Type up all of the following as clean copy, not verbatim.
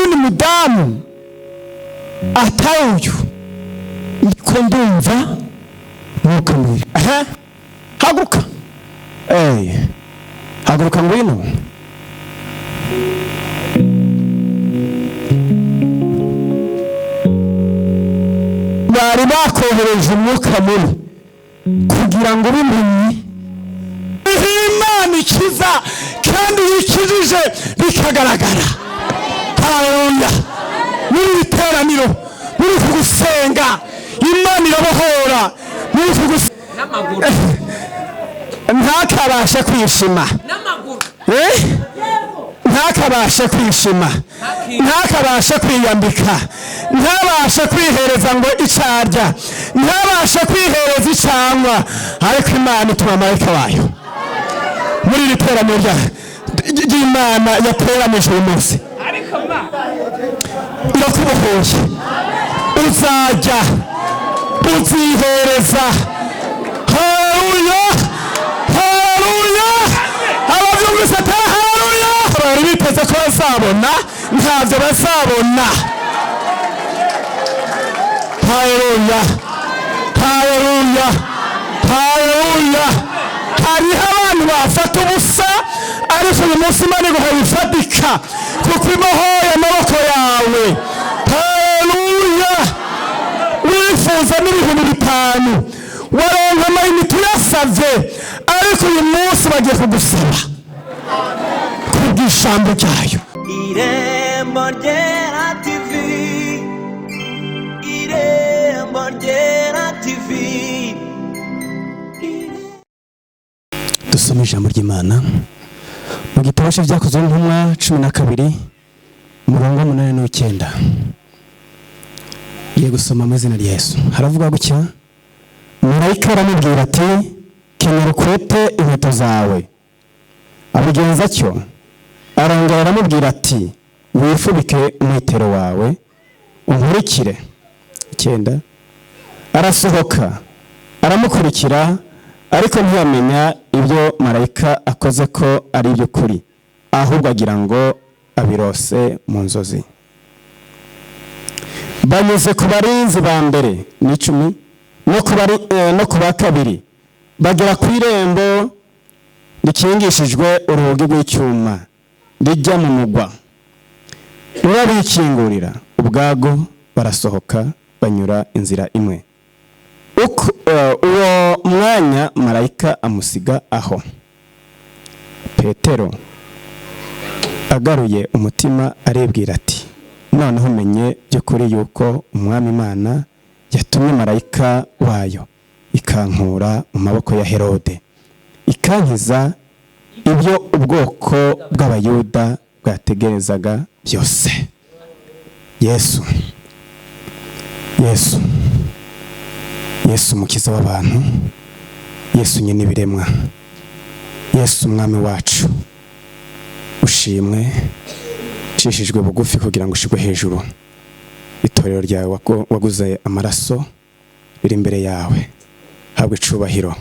n'undi mudamu atari uyu, niko ndumva mwuka mubi. Aha, haguruka, haguruka, ngwino. Bari bakohereje umwuka mubi kugira ngo ube impumyi. Imana ikiza, kandi yikijije bikagaragara. Haleluya! Muri iri teraniro, muri uku gusenga, Imana irabohora. Muri uku N'amaguru. Ntakabashe kwishima. N'amaguru. Eh? Ntakabashe kwishima, ntakabashe kwiyambika, ntabashe kwihereza ngo icarya, ntabashe kwihereza icanywa, ariko Imana ituma marayika wayo. Muri iri teraniro ry'Imana yateranije uyu munsi, Ariko ma irakubohoye. Uzajya uzihereza. Haleluya, haleluya! Ababyumvise ati haleluya. Bari biteze ko bazabona, ntabyo bazabona. Haleluya, haleluya, haleluya! Hariho abantu bafata ubusa, ariko uyu munsi Imana iguha bifatika kuko ibohoye amaboko yawe. Haleluya! Wifuza n'5,000, waronka amayinite uyasavye, ariko uyu munsi bagiye kugusaba kubw'ijambo ryayo. Irembo Ryera TV, Irembo Ryera TV. Dusome ijambo ry'Imana mu gitabo cy'Ibyakozwe n'Intumwa 12, umurongo w'umunani n'uw'icyenda. Ngiye gusoma mu izina rya Yesu. Haravuga gutya: marayika aramubwira ati: "Kenyera ukwete inkweto zawe." Abigenza atyo. Arongera aramubwira ati: "Wifubike umwitero wawe, unkurikire." 9. Arasohoka aramukurikira, ariko ntiyamenya ibyo marayika akoze ko ari iby'ukuri, ahubwo agira ngo abirose mu nzozi. Banyuze ku barinzi ba mbere n'10 no ku ba kabiri, bagera ku irembo rikingishijwe urugi rw'icyuma rijya mu mugwa. Rurabikingurira ubwago, barasohoka, banyura inzira imwe. Uwo mwanya marayika amusiga aho. Petero agaruye umutima aribwira ati: "Noneho menye by'ukuri yuko Umwami Imana yatumye marayika wayo ikankura mu maboko ya Herode, ikankiza ibyo ubwoko bw'Abayuda bwategerezaga byose." Yesu, Yesu, Yesu umukiza w'abantu, Yesu nyine ibiremwa, Yesu umwami wacu, ushimwe. Ucishijwe bugufi kugira ngo ushigwe hejuru. Itorero ryawe waguze amaraso riri imbere yawe, habwe icubahiro.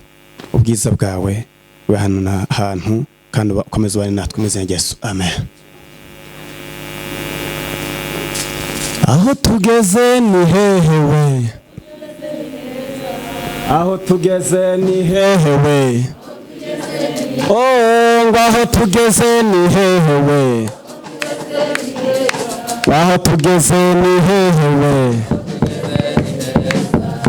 Ubwiza bwawe bube hano na hantu, kandi ukomeze ubane natwe mu izina rya Yesu, amen. Aho tugeze ni hehe we? Aho tugeze ni hehe we? Oh, ngo aho tugeze ni hehe we? Aho tugeze ni hehe we?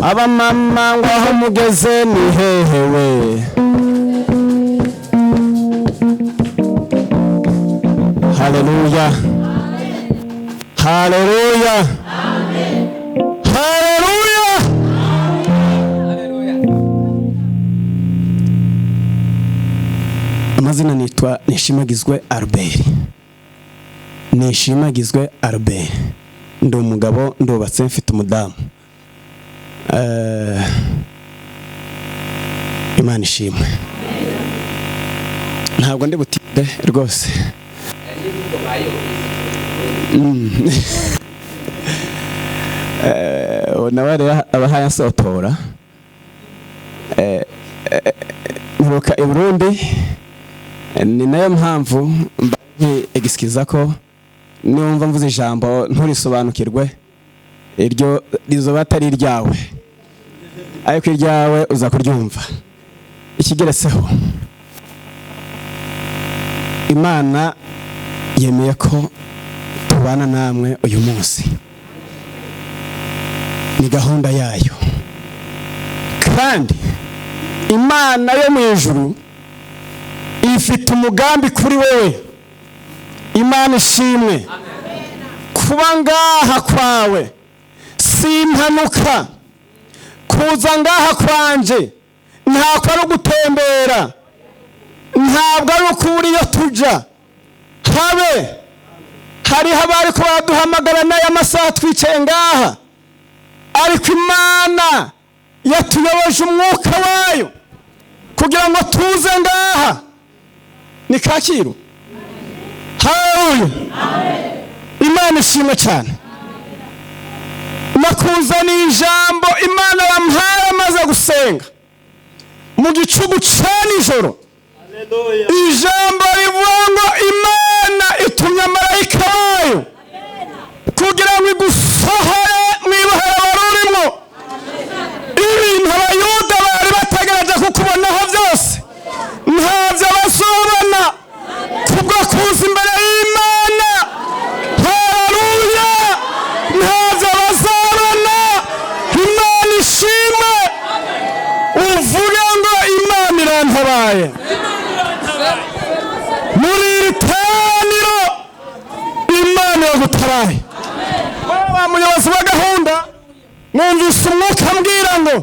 Abamama, ngo aho mugeze ni hehe we? Haleluya, haleluya, haleluya! Amazina nitwa Nishimagizwe Albert. Nishimagizwe Albert, ndi umugabo, ndubatse, mfite umudamu. Imana ishimwe, ntabwo ndi butinde rwose. Nawe rero abahaye asotora. Mperuka i Burundi, ni nayo mpamvu mbaye egisikiza ko Niwumva mvuze ijambo nturisobanukirwe, iryo rizoba atari iryawe, ariko iryawe uza kuryumva. Ikigeretseho, Imana yemeye ko tubana namwe uyu munsi, ni gahunda yayo. Kandi Imana yo mu ijuru ifite umugambi kuri wewe. Imana ishimwe. Kuba ngaha kwawe si impanuka, kuza ngaha kwanje ntabwo ari ugutembera, ntabwo ari ukubura iyo tuja. Habe hariho abari ko baduhamagara n'aya masaha twicaye ngaha, ariko Imana yatuyoboje umwuka wayo kugira ngo tuze ngaha. Ni Kacyiru. Haleluya. Imana ishimwe cyane. Nakuzaniye ijambo Imana yampaye amaze gusenga mu gicugu ca nijoro. Ijambo rivuga ngo Imana itumye marayika wayo kugira ngo igusohore mu ibohero wari urimo. Ibintu Abayuda bari bategereje kukubonaho byose ntabyo bazobona kubwo kuza imbere y'Imana. Haleluya. Ntabyo bazabona. Imana ishimwe. Uvuge ngo Imana irantabaye. Muri iri teraniro Imana iragutabaye. Wa muyobozi wa gahunda, numvise umwuka ambwira ngo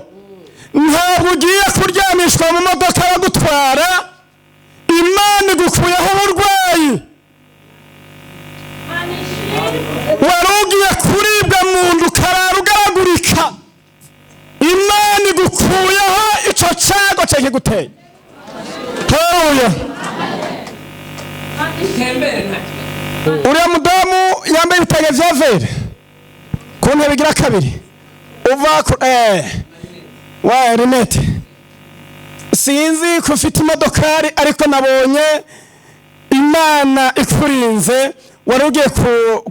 ntabwo ugiye kuryamishwa mu modoka bagutwara, Imana igukuyeho uburwayi. Wari ugiye kuribwa mu nda ukarara ugaragurika, Imana igukuyeho icyo cyago cyakiguteye. Haleluya. Uriya mudamu yambaye ibitenge vya vere ku ntebe igira kabiri, uva ku wa rinete, sinzi ko ufite imodokari, ariko nabonye Imana ikurinze. Wari ugiye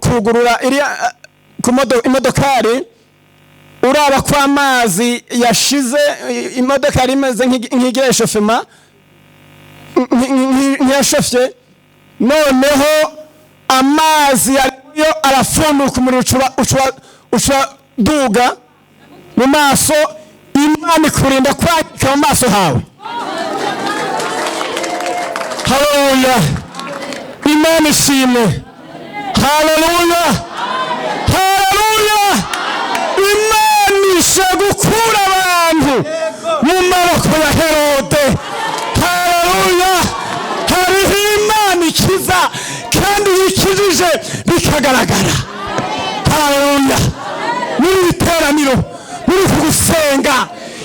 kugurura iriya imodokari, uraba ko amazi yashize, imodoka yari imeze nk'igira eshofema, nk'iyashofye, noneho amazi yo arafunduka, umuriro ucura duga mu maso. Imana ikurinda kwangirika mu maso hawe. Haleluya. Imana ishimwe. Haleluya. Haleluya. Imana ishe gukura abantu mu maboko ya Herode. Haleluya. Hariho Imana ikiza, kandi yikijije bikagaragara. Haleluya. Muri iri teraniro, muri uku gusenga,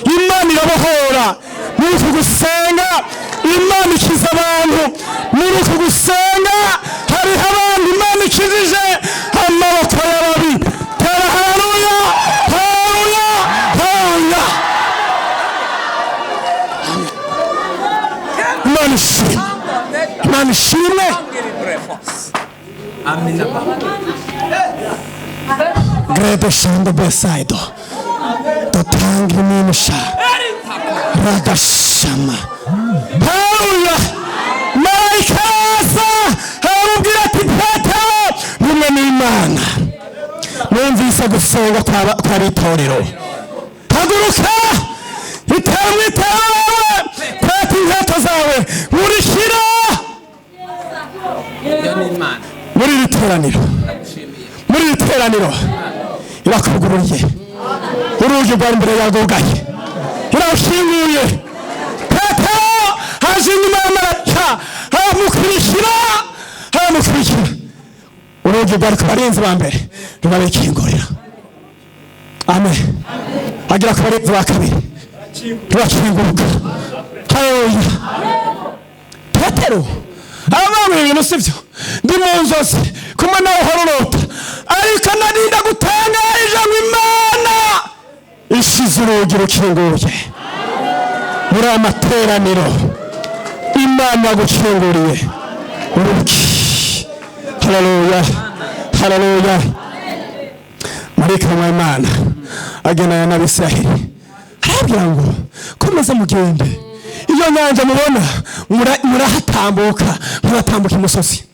Imana irabohora. Muri uku gusenga, Imana ikiza abantu. Muri uku gusenga, hariho abantu Imana ikijije amaboko y'ababi. Tera haleluya, haleluya, haleluya. Imana ishimwe. Imana ishimwe. Grebe shando besaido totangri mimusha radashama. Haleluya. Marayika araza aramubwira ati Petero, rumwe n'Imana, numvise gusenga kw'abitorero, haguruka itera umwitero wawe, kweta inkweto zawe, nkurikira. Muri iri teraniro, muri iri teraniro irakugururiye urugi rwari imbere yawe rwugaye, irashinguye. Petero haje inyuma ya marayika aramukurikira, aramukurikira. Urugi rwari ku barinzi ba mbere rurabikingurira. Amen. Agera ku barinzi ba kabiri rurakinguka. Haleluya. Petero aravuga ibintu sibyo, ndi mu nzozi kumwe nawe uhora urota, ariko narinda gutangarije ngo Imana ishize urugi rukinguye. Muri aya materaniro Imana yagukinguriye urugi. Haleluya. Haleluya. Marayika w'Imana agendana n'Abisiraheli, arababwira ngo komeza mugende, iyo nyanja mubona murahatambuka nk'abatambuka imusozi.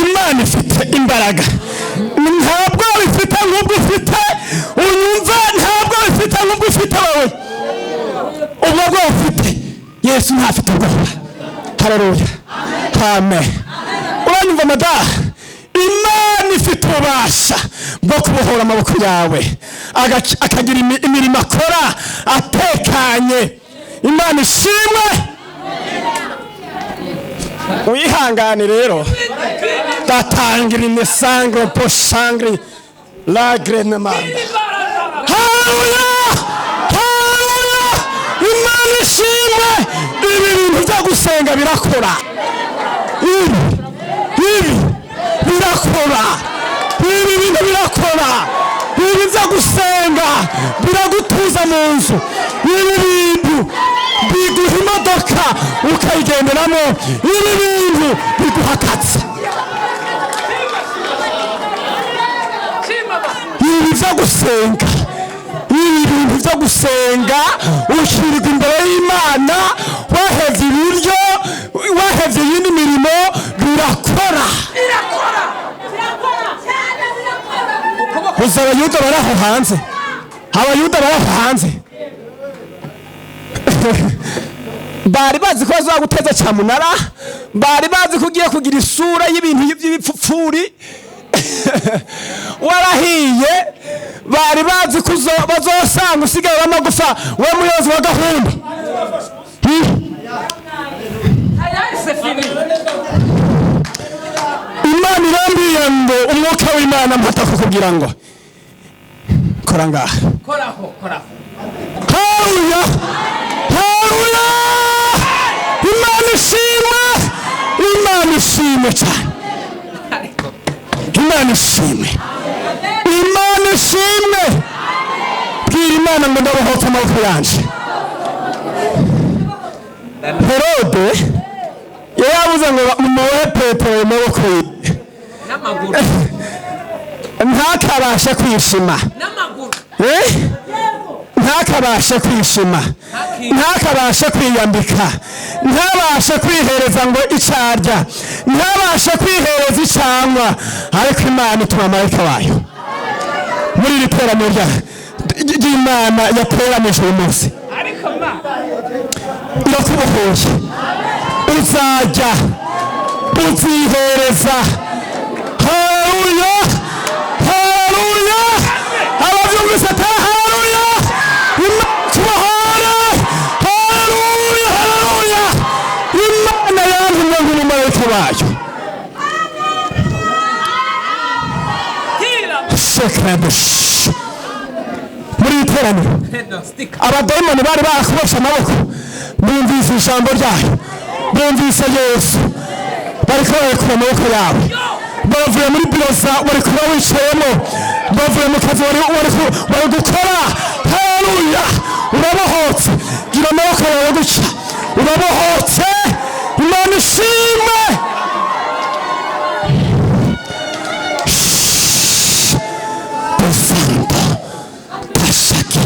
Imana ifite imbaraga, ntabwo ifite nk'ubwo ufite unyumva, ntabwo ifite nk'ubwo ufite wowe, ubwo bwo ufite Yesu ntafite ubwoba. Haleluya, amen. Uranyumva madaha? Imana ifite ububasha bwo kubohora amaboko yawe, akagira imirimo akora atekanye. Imana ishimwe. Wihangane rero, datangira imisangre posangre la grenemanda. Haleluya, haleluya. Imana ishimwe. Ibi bintu byo gusenga birakora, ibi birakora, ibi bintu birakora, ibi byo gusenga biragutuza mu nzu, ibi bintu biguha imodoka ukayigenderamo, ibi bintu biguha akazi. Ibi byo gusenga, ibi bintu byo gusenga, ushyirwa imbere y'Imana, wahevye ibiryo, wahevye iyindi mirimo, birakora. Uzi Abayuda bari aho hanze, Abayuda bari aho hanze bari bazi ko bazaguteza cyamunara, bari bazi ko ugiye kugira isura y'ibintu by'ibipfupfuri warahiye, bari bazi ko bazosanga usigaye amagufa we muyobozi wa gahunda. Imana irambwiye ngo umwuka w'Imana mpata kukubwira ngo kora ngaha, koraho. Haleluya, haleluya. Imana ishimwe, Imana ishimwe cyane, Imana ishimwe, Imana ishimwe. Bwira Imana ngo ndabohotse amaboko yanje. Herode yaravuze ngo mubohe Petero mu maboko ye ntakabashe kwishima, ntakabashe kwishima, ntakabashe kwiyambika, ntabashe kwihereza ngo icyarya, ntabashe kwihereza icyanywa, ariko Imana ituma marayika wayo muri iri teraniro ry'Imana yateranije uyu munsi, irakubohoye. Uzajya uzihereza. Haleluya, haleluya. Ababyumvise ati haleluya. Imana tubohore. Haleluya, haleluya. Imana yantumye nk'umumarayika wayo. Shekarabush. Muri iri teraniro abadayimoni bari barakuboshe amaboko, bumvise ijambo ryayo, bumvise Yesu, bariko barekura amaboko yabo, bavuye muri biro bari kuba wicayemo, bavuye mu kazi bari gukora. Haleluya, urabohotse. Gira amaboko yawe gutya, urabohotse. Imana ishimwe. Santo tashaki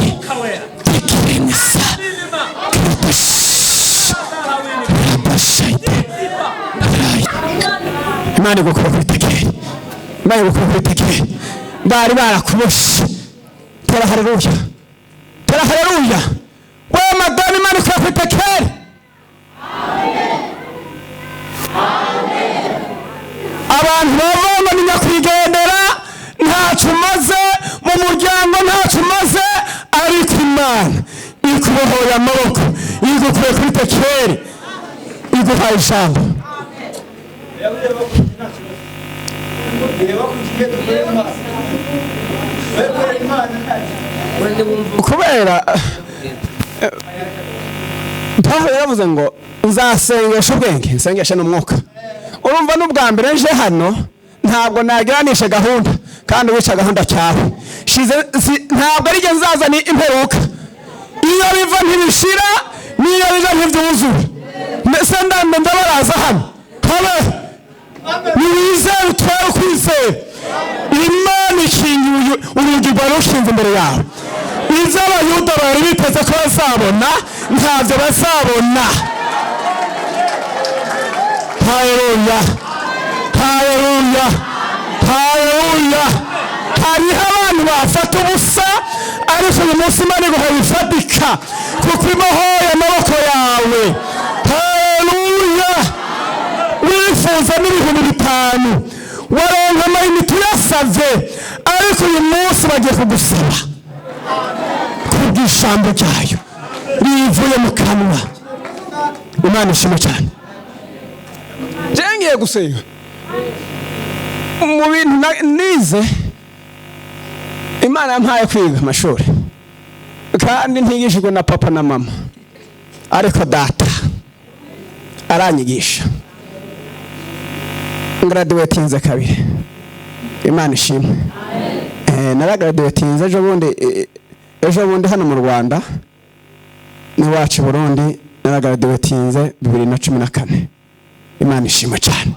tekirenesa Imana igukura kuri tekeri, Imana igukura kuri tekeri. Bari barakuboshe. Tera haleluya, tera haleluya. We madame, Imana ikura kuri tekeri. Abantu bavanga ni nyakwigendera, ntacyo umaze mu muryango, ntacyo umaze, ariko Imana ikubohoye amaboko, igukuye kuri tekeri, iguhaye ijambo. Kubera Pawulo yaravuze ngo nzasengesha ubwenge, nsengeshe n'umwuka. Urumva n'ubwa mbere nje hano ntabwo nagiranisha gahunda, kandi wica gahunda cyawe ntabwo ari njye nzazana imperuka. Iyo biva ntibishira, n'iyo biva ntibyuzura. Mbese ndambe ndabaraza hano habe Niwizere, utware ukwizera. Imana ikinguye urugi rwari rushinze imbere yawe. Ibyo Abayuda bari biteze ko bazabona, ntabyo bazabona. Haleluya, haleluya, haleluya! Hariho abantu bafata ubusa, ariko uyu munsi Imana iguha bifatika kuko ibohoye amaboko yawe. Haleluya! Wifuza n'5,000, waronka amayinite uyasabye, ariko uyu munsi bagiye kugusaba kubw'ijambo ryayo rivuye mu kanwa. Imana ishimwe cyane. Ngiye gusenga. Mu bintu nize, Imana yampaye kwiga amashuri, kandi ntigishijwe na papa na mama, ariko data aranyigisha. Ngraduatinze kabiri, Imana ishimwe. Naragraduatinze ejo bundi hano mu Rwanda n'iwacu i Burundi. Naragraduatinze 2014. Imana ishimwe cyane.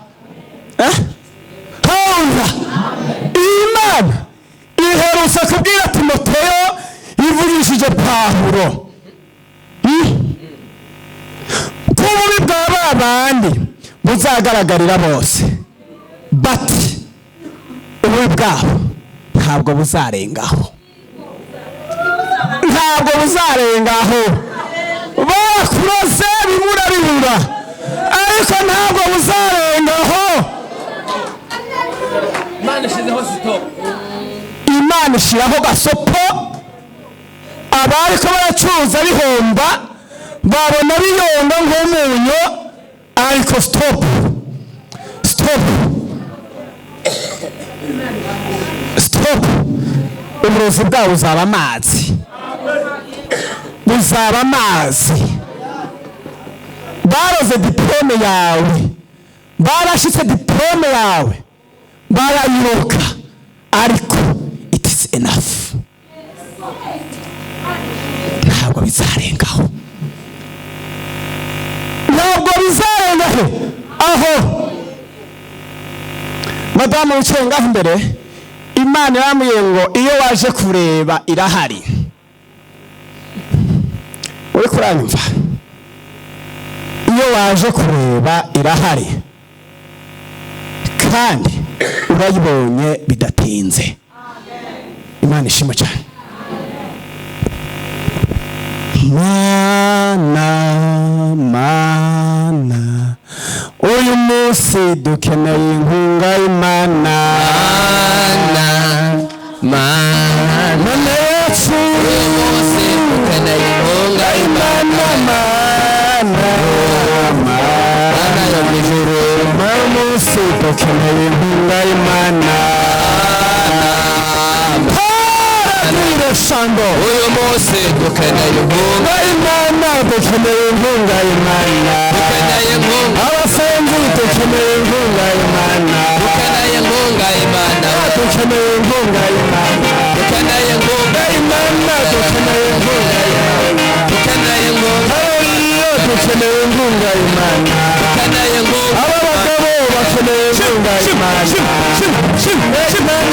Hawura Imana iherutse kubwira Timoteyo ivugishije Pawulo, ko ububi bwa ba bandi buzagaragarira bose, bati ububi bwabo ntabwo buzarengaho, ntabwo buzarengaho. Bakuroze bimura bibura, ariko ntabwo buzarengaho. Imana ishizeho stop. Imana ishyiraho gasopo. Abari ko baracuruza bihomba, babona biyonga nk'umunyu, ariko stop, stop, stop! Uburozi bwabo buzaba amazi, buzaba amazi. Baroze diplôme yawe, barashitse diplôme yawe, barayiroka, ariko it is enough. Ntabwo bizarengaho, ntabwo bizarengaho. Aho madamu wicaye ngaho imbere, Imana irambwiye ngo iyo waje kureba irahari. Uri kuranyumva? Iyo waje kureba irahari, kandi urayibonye bidatinze. Imana ishimwe cyane. Mana, Mana, uyu munsi dukeneye inkunga y'Imana. Mana, Mana, Mana yacu, uyu munsi dukeneye inkunga y'Imana. Mana, Mana yo mu ijuru, uyu munsi dukeneye inkunga y'Imana. Paragire shando. Uyu munsi dukeneye inkunga. Y'Imana, dukeneye inkunga y'Imana. Dukeneye inkunga. Abasenzi, dukeneye inkunga y'Imana. Dukeneye inkunga y'Imana. Dukeneye inkunga y'Imana. Dukeneye inkunga. Imana, dukeneye inkunga y'Imana. Dukeneye inkunga. Haleluya, dukeneye inkunga y'Imana. Dukeneye inkunga. Aba bagabo bakeneye inkunga y'Imana. Imana, dukeneye inkunga y'Imana.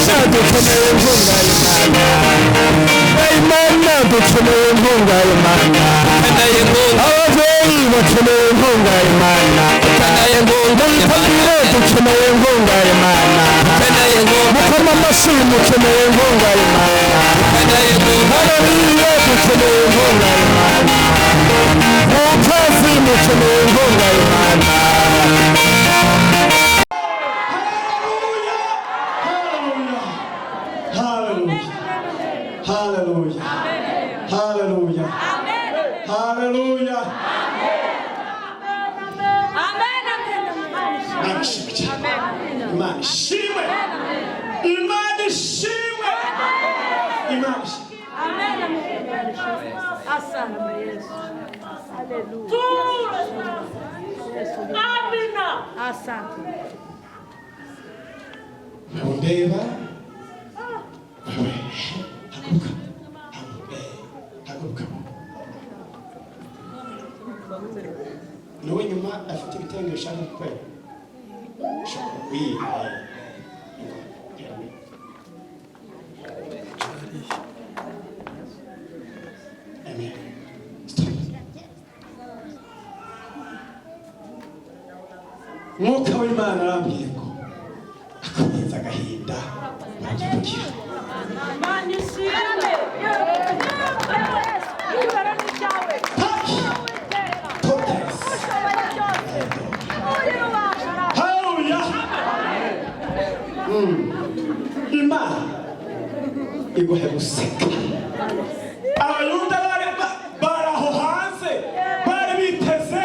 Imana, dukeneye inkunga y'Imana. Dukeneye inkunga. Ababyeyi bakeneye inkunga y'Imana. Dukeneye inkunga. Muyitabire, dukeneye inkunga y'Imana. Dukeneye inkunga. Mukoma amashyi, mukeneye inkunga y'Imana. Dukeneye inkunga. Haleluya, dukeneye inkunga y'Imana. Mu kazi, mukeneye inkunga y'Imana. Hallelujah. Hallelujah. Hallelujah. Hallelujah. Imana ishimwe cyane. Imana ishimwe. Imana ishimwe. Imana ishimwe. Asante Yesu. Haleluya. Amina. Asante. Ndeba. Wewe, haguruka. Haguruka. Nawe nyuma afite ibitenge bishaka kukwereka. Mwuka w'Imana arambwiye ngo akurenza agahinda urajya kugira. Haleluya. Imana iguhe guseka. Abayuda bari aho hanze bari biteze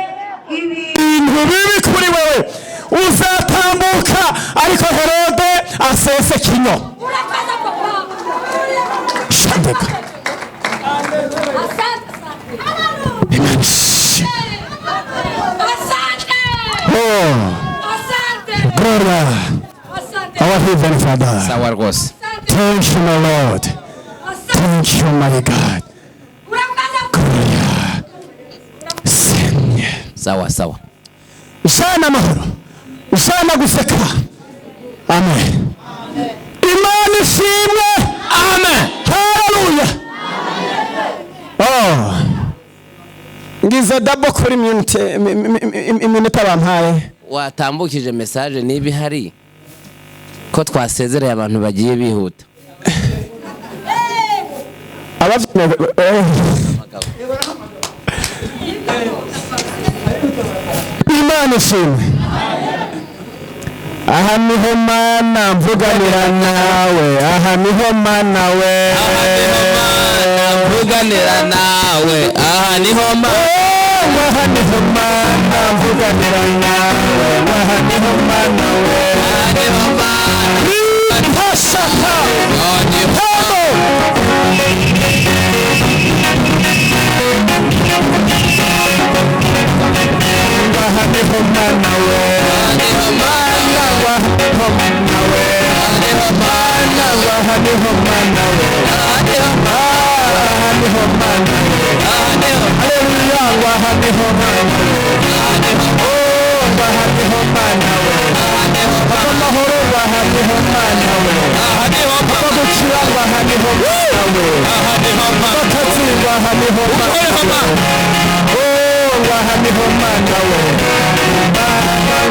ibintu bibi kuri wewe, uzatambuka ariko Herode asese kinyo. Shandeka. Imana ishimwe. Oh, glory, our Heavenly Father. Sawa rwose. Thank you, my Lord. Thank you, my God. Gloria. Seigneur. Sawa sawa. Usana amahoro. Usana guseka. Amen. Imana ishimwe. Amen. Hallelujah. Oh. Ngize double kuri iminota bampaye. Watambukije message niba ihari ko twasezereye abantu bagiye bihuta. Imana ishimwe. Aha niho Mana mvuganira nawe, aha niho Mana we, Aha niho Mana mvuganira nawe, aha niho Mana, aha niho Mana mvuganira nawe, aha niho Mana we, aha niho Mana, Ntashaka aha niho hano. Aha niho Mana we, aha niho Mana, aha niho Mana we, aha niho Mana, aha niho Mana we, aha niho aha niho Mana we. aha niho Haleluya, aha niho Mana we. aha niho Oh, aha niho Mana we. aha niho Papa amahoro, aha niho Mana we. aha niho Papa gukira, aha niho Mana we. aha niho Mana, Papa katsindwa, aha niho Mana we. Oh, aha niho Mana we. Mana,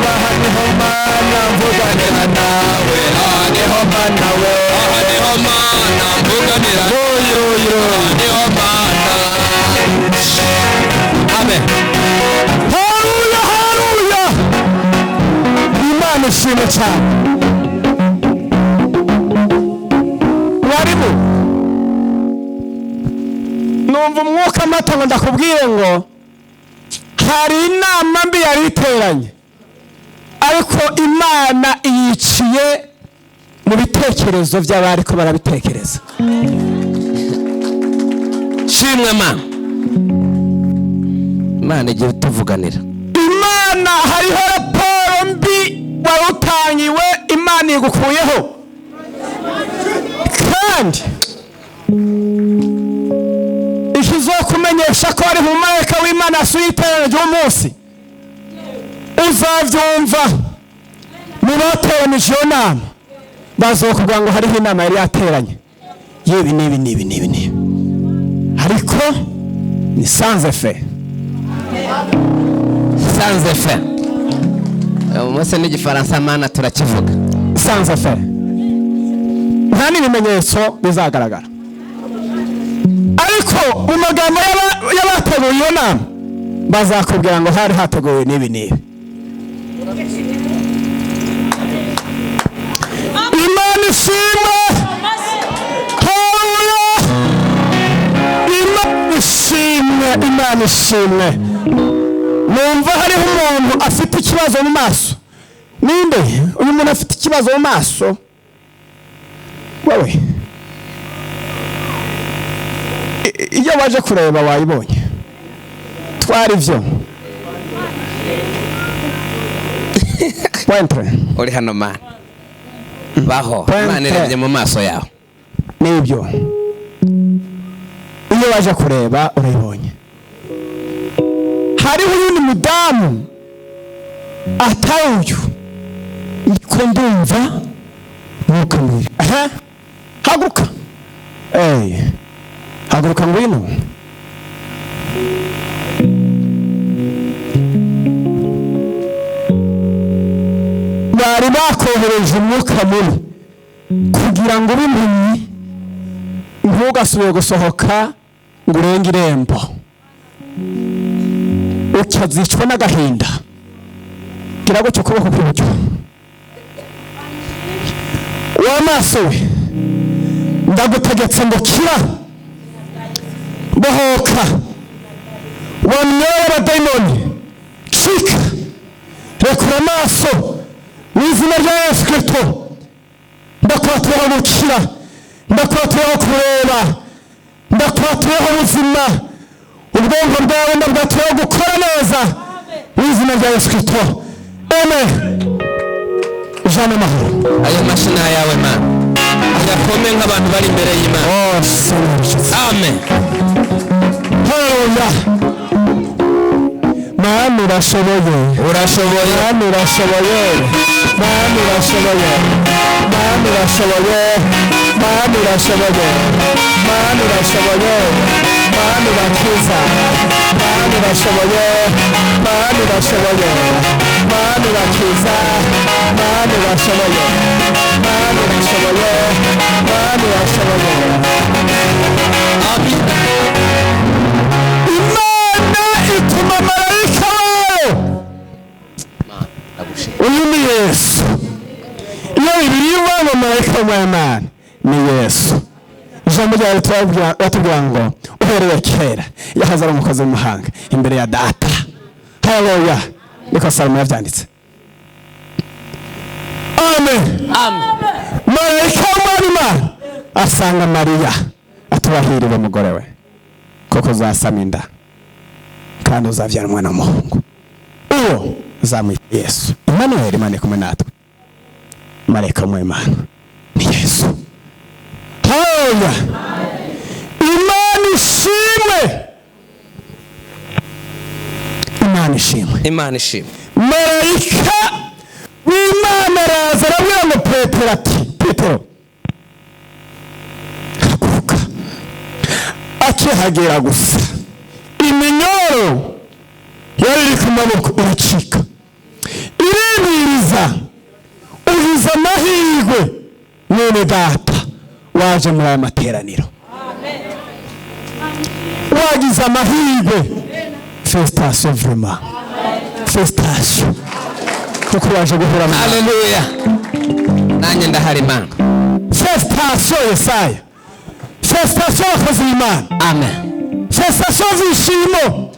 aha niho Mana mvuganira nawe. aha niho Mana we. aha niho Mana mvuganira, Oyo, oyo. aha niho Mana. Amen. Haleluya, haleluya. Imana ishimwe cyane. Mwarimu, numva umwuka amata ngo ndakubwire ngo hari inama mbi yari iteranye, ariko Imana iyiciye mu bitekerezo by'abariko barabitekereza. Shimwe Mana. Imana igiye tuvuganira. Imana hariho raporo mbi wari utangiwe, Imana igukuyeho, kandi ikizokumenyesha ko ari umumarayika w'Imana asuye iteraniro ry'umunsi, uzavyumva mu bateranije iyo nama, bazokubwira ngo hariho inama yari yateranye yebi n'ibi n'ibi n'ibi n'ibi, ariko ni sans effet. Sans effet. Umunsi n'igifaransa Mana turakivuga. Sans effet. Nta n'ibimenyetso bizagaragara, ariko mu magambo y'abateguye iyo nama bazakubwira ngo hari hateguwe n'ibi n'ibi. Imana ishimwe. Haleluya. Imana ishimwe, Imana ishimwe. Numva hariho umuntu afite ikibazo mu maso. Ninde uyu muntu afite ikibazo mu maso? Wewe iyo waje kureba wayibonye, twari byo Pointre. Uri hano Mana. Baho. Pointre. Imana irebye mu maso yawe. Nibyo, iyo waje kureba urayibonye. Hariho uyundi mudamu atari uyu, ndiko ndumva mwuka mubi. Aha, haguruka. Haguruka ngwino. Ndakohereje umwuka mubi kugira ngo ube impumyi, ntugasubire gusohoka ngo urenge irembo, ukazicwa n'agahinda. Gira gutya ukuboko kw'iburyo. W'amaso we, ndagutegetse ngo kira, bohoka. Wa myoyo y'abadayimoni, cika, rekura amaso mu izina rya Yesu Kristo. Ndakwaturaho gukira, ndakwaturaho kureba, ndakwaturaho ubuzima, ubwonko bwawe ndabwaturaho gukora neza mu izina rya Yesu Kristo. Amen. Ijana amahoro. Ayo mashini yawe Mana, ayakome nk'abantu bari imbere y'Imana. Oh, Seigneur Jésus. Amen. Haleluya. Mana urashoboye. Urashoboye. Mana urashoboye. Mana urashoboye. Mana urashoboye. Mana urashoboye. Mana urashoboye. Mana urakiza. Mana urashoboye. Mana urashoboye. Mana urakiza. Mana urashoboye. Mana urashoboye. Mana urashoboye. Imana ituma marayika wayo. Uyu ni Yesu. Iyo Bibiliya ivuga ngo marayika w'Imana ni Yesu. Ijambo ryawe batubwira ngo uhereye kera yahoze ari umukozi w'umuhanga imbere ya data. Haleluya. Niko Salomo yabyanditse. Amen. Amen. Marayika w'Imana asanga Mariya, atubahirire umugore we, kuko uzasama inda kandi uzabyara umwana w'umuhungu, uwo uzamwita Yesu. Immanuel, Imana iri kumwe natwe. Marayika w'Imana ni Yesu. Haleluya. Imana ishimwe. Imana ishimwe. Imana ishimwe. Marayika w'Imana araza arabwira ngo Petero ati, Petero haguruka. Akihagera gusa iminyoro yari iri ku maboko iracika, iribiriza. Ugize amahirwe mwene data waje muri aya materaniro, wagize amahirwe. Félicitations, vraiment félicitations, kuko waje guhura na Haleluya. Nanjye ndahari Mana. Félicitations Yesaya, félicitations abakozi b'Imana. Amen. Félicitations Zishimo,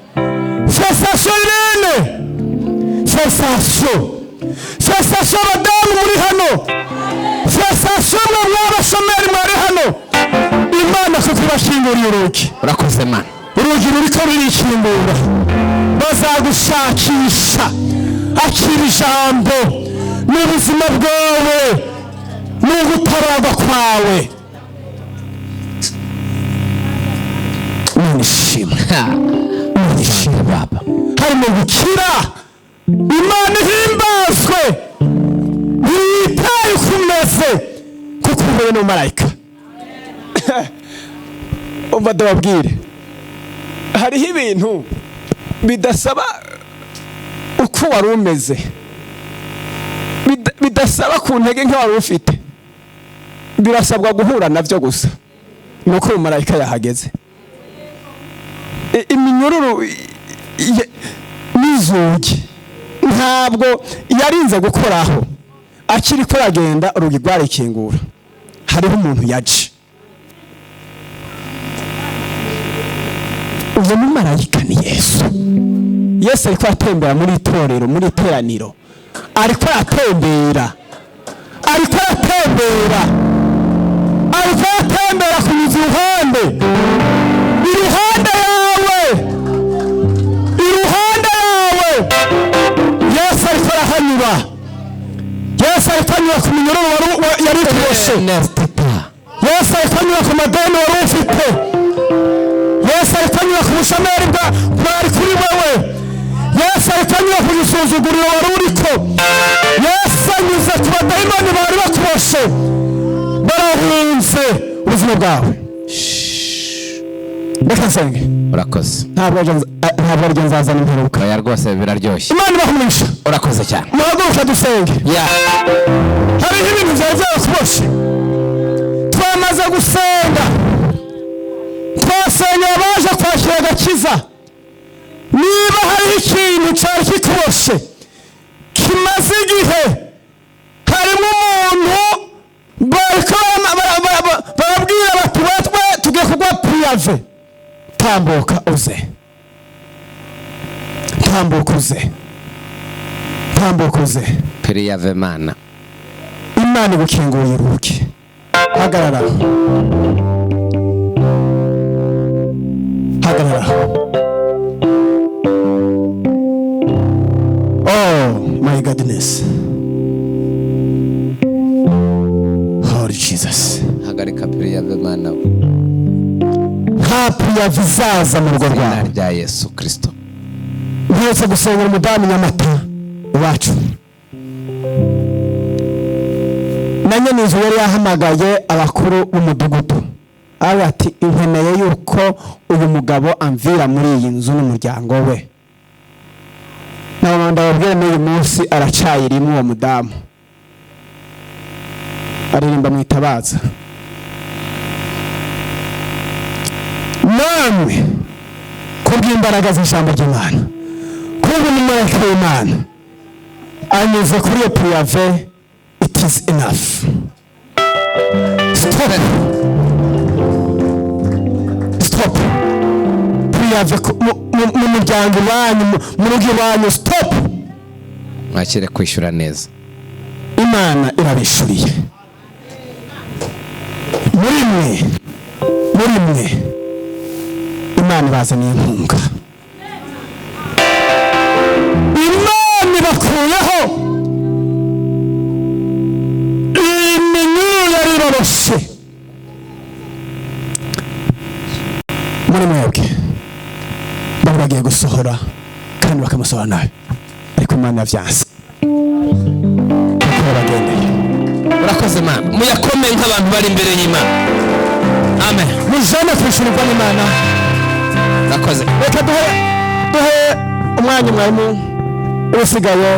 félicitations Irene, félicitations, félicitations abadamu muri hano, félicitations mwe mw'abashomeri mwari hano. Imana kuko ibakinguriye urugi. Urakoze Mana. Urugi ruriko rurikingura, bazagushakisha. Akira ijambo n'ubuzima bwawe n'ugutabarwa kwawe. Imana ishimwe. Imana ishimwe Baba. Harimo gukira. Imana ihimbazwe, ntiyitaye uko umeze kuko uhuye n'umumarayika. Umva ndababwire, hariho ibintu bidasaba uko wari umeze, bidasaba ku ntege nke wari ufite, birasabwa guhura nabyo gusa ni uko umumarayika yahageze. Iminyururu n'inzugi ntabwo yarinze gukoraho, akiri ko aragenda urugi rwarikingura. Hariho umuntu yaje. Uwo mumarayika ni Yesu. Yesu ariko aratembera muri itorero, muri iteraniro, ariko aratembera, ariko aratembera, ariko aratembera kunyuza iruhande, iruhande yawe, iruhande yawe. Yesu ariko arahanyura. Yesu ariko anyura ku minyururu yari ikuboshe. Yesu ariko anyura ku madeni wari ufite. Yesu ariko anyura ku bushomeri bwari kuri wewe. Yesu ariko anyura ku gisuzuguriro wari uriko. Yesu anyuze ku badayimoni bari bakuboshe, barahunze ubuzima bwawe. Reka nsenge. Urakoze. Ntabwo aribyo nzazana imperuka. Oya rwose biraryoshye. Imana ibahumisha. Urakoze cyane. Muhaguruke dusenge. Hariho ibintu byari byaratuboshye. Twamaze gusenga, twasengera abaje kwakira agakiza. Niba hariho ikintu cyari kikuboshye kimaze igihe, harimo umuntu bariko barabwira bati batwe tugiye kugwa piyave, tambuka uze, tambuka uze, tambuka uze. Piriyave mana. Imana igukinguye urugi. Hagarara, hagarara. Oh my goodness, Holy Jesus. Hagarika piriyave mana. Nta piyave izaza mu rugo Izina rwawe. rya Yesu Kristo. Mperutse gusengera umudamu Nyamata iwacu, na nyine inzu yari yahamagaye abakuru b'umudugudu, aravuga ati nkeneye yuko uyu mugabo amvira muri iyi nzu n'umuryango we. Na ndababwira n'uyu munsi aracayirimo uwo mudamu, aririmba mu itabaza. Namwe kubw'imbaraga z'ijambo ry'Imana, kubw'umumarayika w'Imana anyuze kuri iyo piyave, it is enough. Stop, stop. Piyave mu muryango iwanyu, mu rugo iwanyu, stop. Mwakire kwishyura neza. Imana irabishuriye. Muri mwe, muri mwe Imana ibazaniye inkunga. Imana ibakuyeho iminyururu yari ibaboshye. Muri mwebwe bari bagiye gusohora kandi bakamusohora nabi, ariko Imana yavyanse kuko yabagendeye. Urakoze mana. Muyakomeye nk'abantu bari imbere y'Imana. Amen. Mujane kwishyurirwa n'Imana. Urakoze. Reka duhe umwanya mwarimu usigaye.